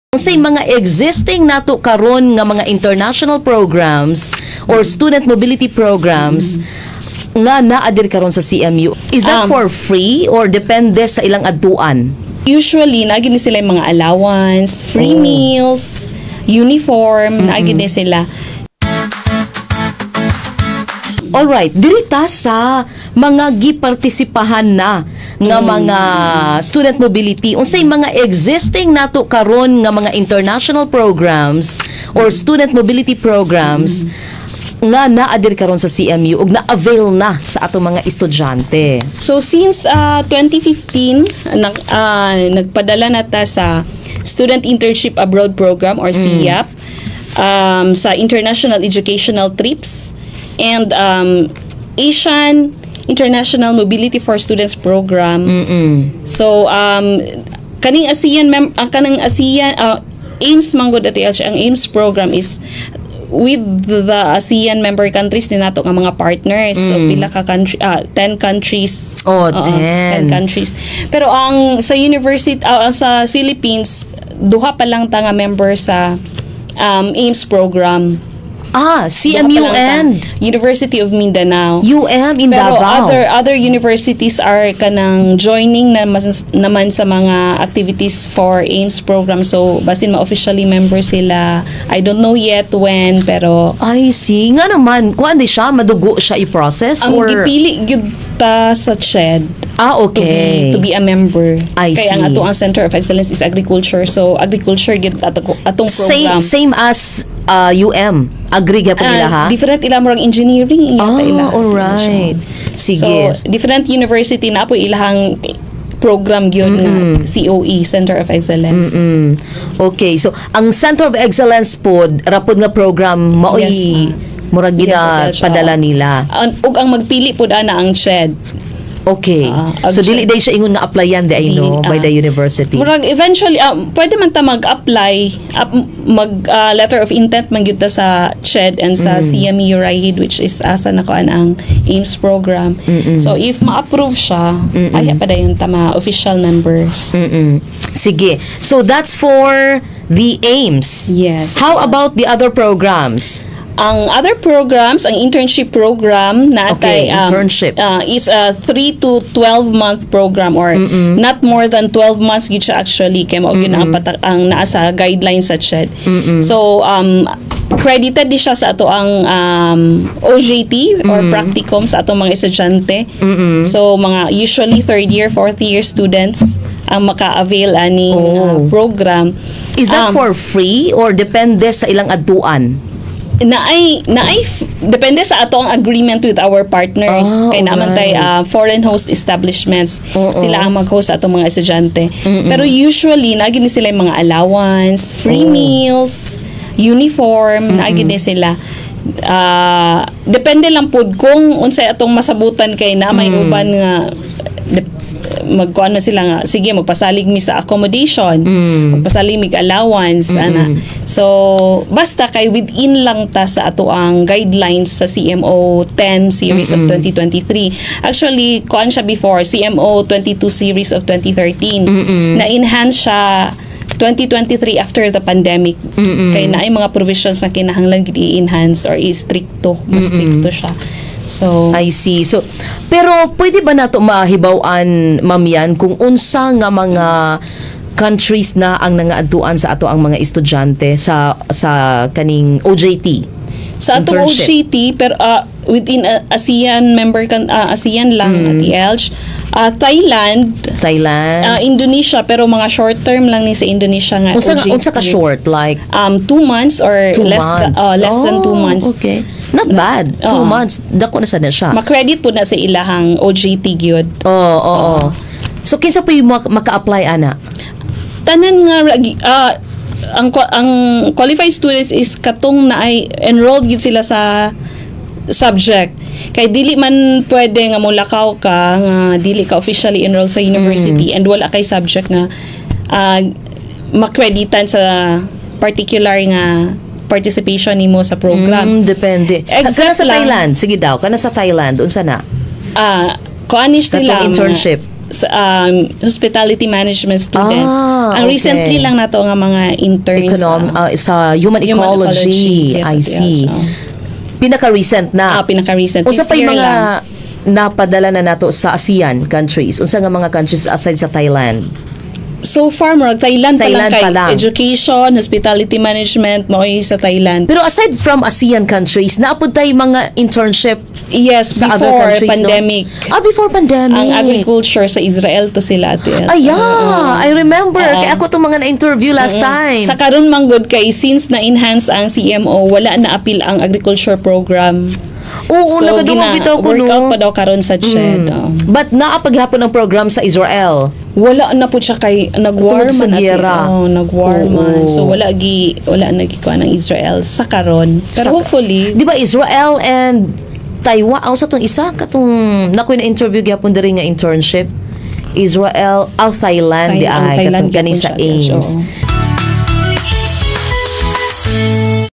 Unsay mga existing nato karon nga mga international programs or student mobility programs nga naa diri karon sa CMU? Is that for free or depende sa ilang adtuan? Usually, naa ni sila yung mga allowance, free meals, uniform, naa ni sila. Alright, diri ta sa mga gipartisipahan na nga mga student mobility. Unsay mga existing nato karon nga mga international programs or student mobility programs nga naa diri karon sa CMU ug na-avail na sa atong mga estudyante? So since 2015, nagpadala na ta sa Student Internship Abroad Program or SIAP, sa International Educational Trips and Asian International Mobility for Students Program. So kaning ASEAN AIMS manggod, Ate Elch, ang AIMS program is with the ASEAN member countries ni nato nga mga partners. So pila ka country, 10 countries. Oh, Oo, 10. 10 countries. Pero ang sa university, sa Philippines, duha pa lang ta nga member sa AIMS program. Ah, Duha CMU pa lang ta. And University of Mindanao. UM in Pero Davao. other universities are kanang joining na mas, naman sa mga activities for AIMS program. So basin ma-officially member sila. I don't know yet when, pero I see. Nga naman, kuan di siya, madugo siya i-process ang or gipili gyud ta sa CHED to be a member. I Kaya ang see. ato ang Center of Excellence is agriculture. So agriculture gyud atong Same program. Same as UM. Agree gyapon nila ha? Different ila, murag engineering yata ila. Alright. Sige. So different university na po ilahang program gyud nga COE, Center of Excellence. Okay, so ang Center of Excellence pod, rapod nga program maoy Yes, ma'am. Murag Yes, gina Ate Elsa. padala nila. Ug ang magpili pud ana ang CHED. So dili day siya ingon nga applyan di ay no Dili, by the university. Murag eventually pwede man ta mag-apply, mag letter of intent man gyud ta sa CHED and sa CMU Rayid, which is asa na kuan ang AIMS program. So if ma-approve siya, ay pa dayon ta ma official member. Sige. So that's for the AIMS. Yes. How about the other programs? Ang other programs, ang internship program na internship. Is a 3 to 12 month program or not more than 12 months gid siya actually, kay mao gyud ang naa sa guidelines sa CHED. So credited di siya sa ato ang OJT or practicum sa atong mga estudyante. So mga usually third year, fourth year students ang maka-avail aning program. Is that for free or depende sa ilang adtuan? Naay depende sa ato ang agreement with our partners, kay naman tay foreign host establishments. Sila ang mag-host sa atong mga estudyante, pero usually naa ni sila yung mga allowance, free meals, uniform, naa ni sila. Depende lang pud kung unsay atong masabutan, kay na may uban nga magkuan na sila nga sige, magpasalig mi sa accommodation, magpasalig mig allowance ana. So basta kay within lang ta sa ato ang guidelines sa CMO 10 series of 2023. Actually, kuan siya before, CMO 22 series of 2013, na enhance siya 2023 after the pandemic, kay naay mga provisions na kinahanglan gid i-enhance or i-stricto, mas stricto siya. So I see. So, pero pwede ba nato mahibaw-an, Ma'am Yan, kung unsa nga mga countries na ang nangaadtuan sa ato ang mga estudyante sa kaning OJT? Sa atong Internship. OJT, pero within ASEAN member kan, ASEAN lang, Ate Elch. Thailand, Thailand. Indonesia, pero mga short term lang ni sa Indonesia nga Unsa OJT. Unsa ka short, like 2 months or 2 less months? Less than 2 Oh, months. okay. Not bad. 2 Oo. Months. Dako na sad na siya. Ma-credit po na sa ilahang OJT gyud. Oo. So kinsa po yung maka-apply ana? Tanan nga ang qualified students is katong na ay enrolled gid sila sa subject, kay dili man pwede nga mulakaw ka nga dili ka officially enrolled sa university and wala kay subject nga makreditan sa particular nga participation nimo sa program. Depende. Except Kana sa lang- Thailand, sige daw, kana sa Thailand, unsa na? Kuan ni sila Katong internship. sa, hospitality management students. Ah, Ang recently lang nato nga mga interns sa human human ecology. Yes, I Ate see. Els, oh. Pinaka-recent na. Ah, pinaka-recent. Unsa This pa'y year mga lang. Napadala na nato sa ASEAN countries? Unsa nga mga countries aside sa Thailand? So far, murag Thailand, pa lang Thailand kay pa lang. Education, hospitality management, mao'y sa Thailand. Pero aside from ASEAN countries, naa pod tay mga internship Yes, sa other before countries, pandemic. no? Ah, before pandemic. Ang agriculture sa Israel to sila, Ate Els. Ay, yeah, I remember. Oo. Kaya ako itong mga na-interview last time. Sa karon man gud kay since na-enhance ang CMO, wala na apil ang agriculture program. Oo, So, nakadungog bitaw ko, no? workout pa daw karon sa CHED. Oo. But naa pa gihapon ang program sa Israel. Wala na po siya kay nag-war Tungod sa man, ate. giyera. Oh, nag-war man. So wala na gikuan ang Israel sa karon. Pero hopefully. Di ba Israel and Taiwan, aw sa tong isa katong nakoy na interview gyapon diri nga internship. Israel, aw Thailand, di ang ay Thailand katong kani gyapon sa siya, yes, Ames. Oo.